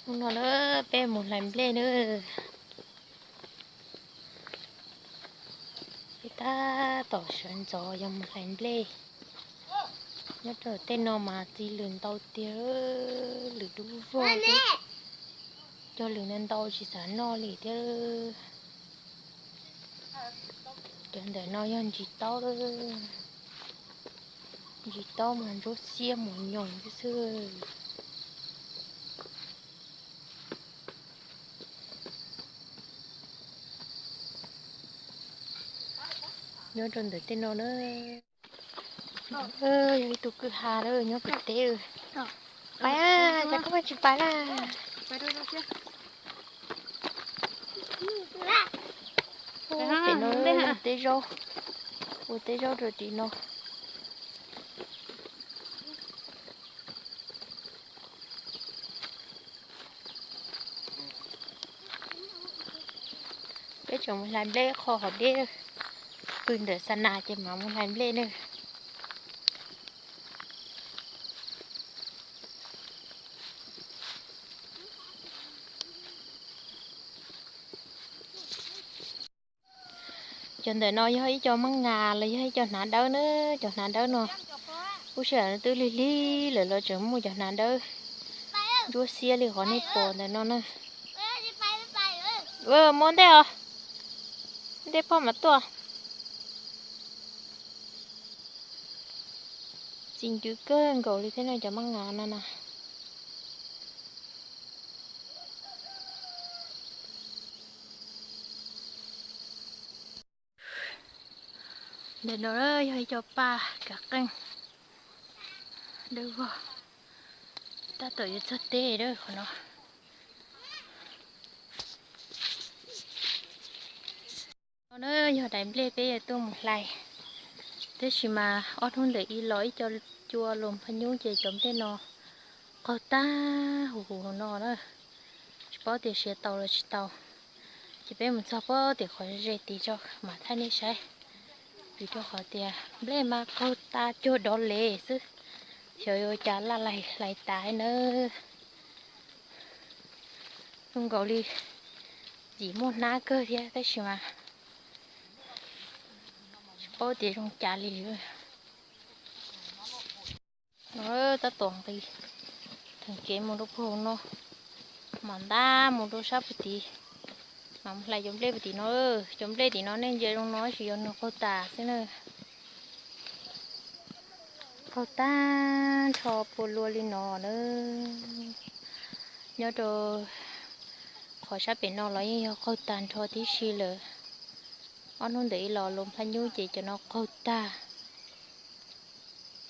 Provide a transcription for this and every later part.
Hnub no na peb mus hlais nplej na. Peb tab tom sawv ntxov yog mus hlais nplej. Nyob rau tej no mas txiv lws ntau tiag, lws dub vog thiab. Cog lws ntau ntau tsis xav noj li thiab. Cov ntawm no yog ntsis taub, ntsis taub mas ntsuab xiab mus nyoos xwb. Nyob rau ntawm tej no na, yog ib tug kwj ha lawm nyob pem teb. Pais, cas koj tsis pais na? Pem no ua teb zaub, ua teb zaub rau tim no. Peb tseem mus hlais nplej qho hov deb, pw ntawm xa nas ces mam mus hlais nplej na. Cov ntawm no yog ib co mab nas los yog ib co hnav dawb na, cov hnav dawb no. Lub sij hawm no twb lig lig lawm los tseem muaj cov hnav dawb ntsuab xiab li qhov nej pom ntawm no na. Muab ntej os, ntej poj mam tuaj. Txi ncw kawg nkaus li thiab no cov mab nas no na. Ntawm no yog ib co paj kav qeej dawb vog, tab tom yuav txog teb lawm qhov no. No na yog daim nplej peb yuav tuaj mus hlais, tab sis mas ob hnub ntawm ib los ib co cua los phaj nyub ces cov nplej no qaug tag huv huv no na. Tsis paub tias siav tau los tsis tau, ces peb mus txog puag tim qhov ze tid tso mam thaij nej saib. Vim rau qhov tias nplej mas qaug tas cuag dov lev xwb, xyov yuav ua cas laj lais hlais tas nawb. Zoo nkaus li yim muaj hnab kawg thiab tab sis mas tsis paub tias zoo cas li. No tab tom nqis theem kev mus rau puag no, mam ntab mus rau sab puag tid, mam mus hlais cov nplej puag tim no. Cov nplej tim no nej ntsia zoo no tsis yog nws qaug tas xwb na. Qaug tag nrho pua luaj li no na. Nyob rau qhov sab pem no los yeej yog qaug tag nrho tib si lawm. Ob hnub ntawm ib los los phaj nyub ces cov no qaug tag.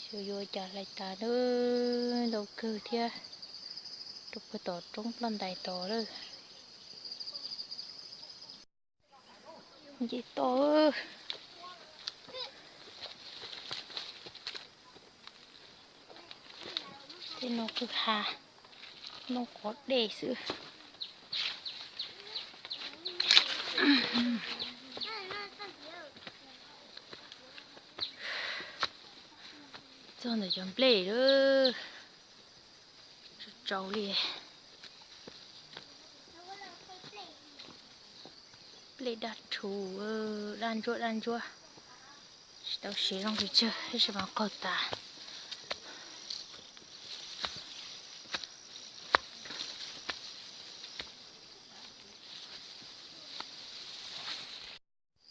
Xyov yuav cas hlais tas na, ntau kawg thiab. Rau puag tom roob ploj ntais tod lawm. Nce toj. Tej no kwj ha, nplooj qos dej xwb. Txog ntawm cov nplej lawm, tsaus tsaus li. Nplej daj rhuv, daj ntsuab daj ntsuab, tsis tau siav zoo pes tsawg tab sis mas qaug tas.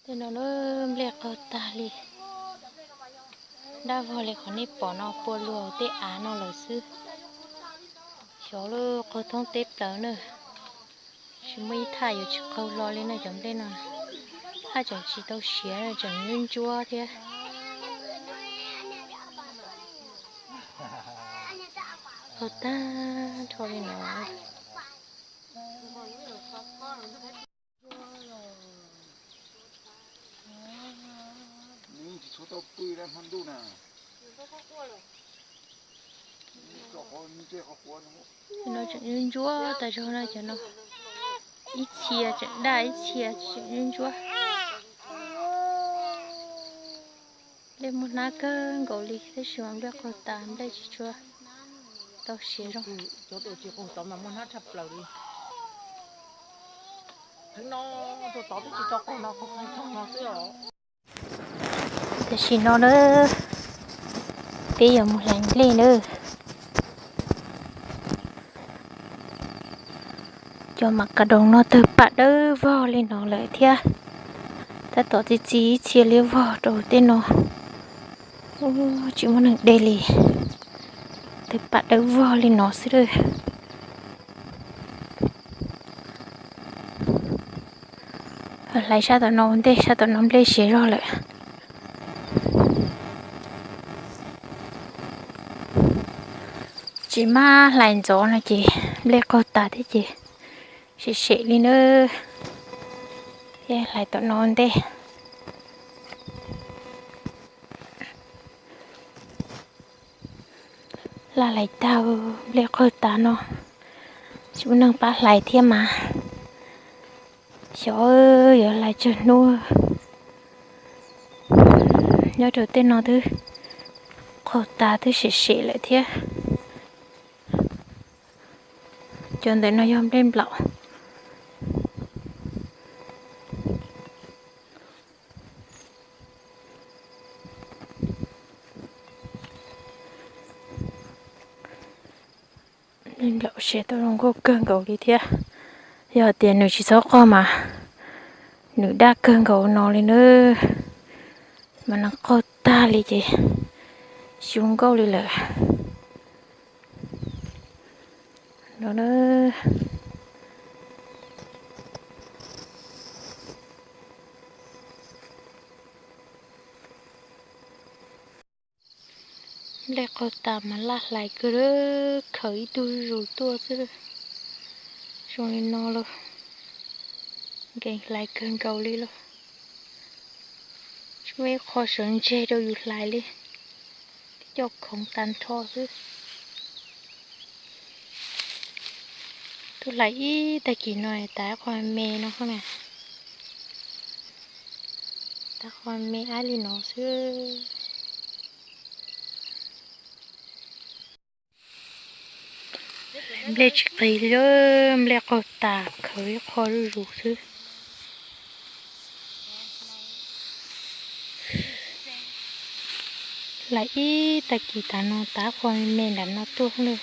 Tej no na nplej qaug tag li, daj vog li qhov nej pom no pua luag tej av no lawm xwb. Xyov lub qaug thoob teb plaws na, tsis muaj ib thaj yuav tsis qaug hlo li na cov nplej no. Thaj tseem tsis tau siav tseem ntsuab ntsuab thiab. Qaug tag nrho li no. No tseem ntsuab tas zog no cov no, ib txhia tseem daj ib txhia tseem ntsuab. Nplej muaj hnab kawg nkaus li tab sis mas nplej qaug tas nplej tsis tshua Tau siav zog. Cov tsis qaug tod mas muaj hnab tshaj plaws li. Heev no, rau tod twb tsis tau qaug no, qaug qaug no xwb os. Tam sim no na, peb yuav mus hlais nplej na. Cov mav kav doos no tawg pam dawb vog li no lawm thiab. Tab tom txi txiv ib txhia liab vog rau tej no. Tsis muaj neeg de li, tawg pam dawb vog li no xwb. Hlais sab tom no ua ntej, sab tom no nplej siav zog lawm. Tsis maj hlais ntxov no ces nplej qaug tas thiab ces sem sem li na. Thiab hlais tom no ua ntej. Laj hlais tag, nplej qaug tas no, tsis muaj neeg pab hlais thiab mas. Xyov yuav hlais tsawg hnub. Nyob rau tej no twb qaug tas twb sem sem lawm thiab. Cov ntawm no yog nplej nplaum. Nplej nplaum siav tau zoo nkauj kawg nkaus li thiab. Yog tias nws tsis txhob qaug mas nws daj kawg nkaus no li na. Mas nws qaug tag li ces xyu nkauj li lawm. Nplej qaug tas mas laj hlais kawg, khaws ib tug zuj zus tuaj xwb. Zoo li no los nkees hlais kawg nkaus li los. Tsis muaj ib qho sawv ntseg rau yus hlais li, tib co khoov tag nrho xwb. Tuaj hlais ib tag kis no tas ib qho me no na. Tas qho me ab li no xwb. Nplej tsis qis li, nplej qaug tas khaws ib qho zuj zus xwb. Hlais ib tag kis tas no tas qho me nram no tuaj na.